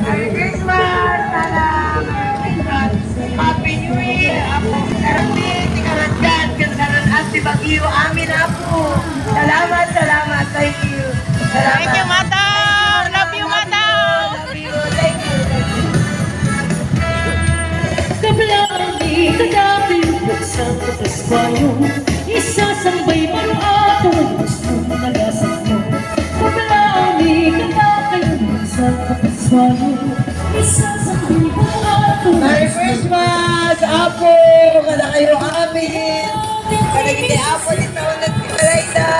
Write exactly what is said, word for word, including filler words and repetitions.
Merry Christmas! Sana Merry Christmas! Happy New Year! Apo, Ernie, si Karangan, Karangan, at si Baguio, amin, Apo. Salamat, salamat. Thank you. Salamat. Thank you, Madam. Love you, Madam. Love you. Thank you. Thank you. Kablang ni kadakil sa kapaskuayo, isasambay man ako ang gusto na lasang mo. Kablang ni kadakil sa kapaskuayo, isasambay man ako. Merry Christmas, Apo! Kada kayo amin! Kada kita, Apo, di taon na kita.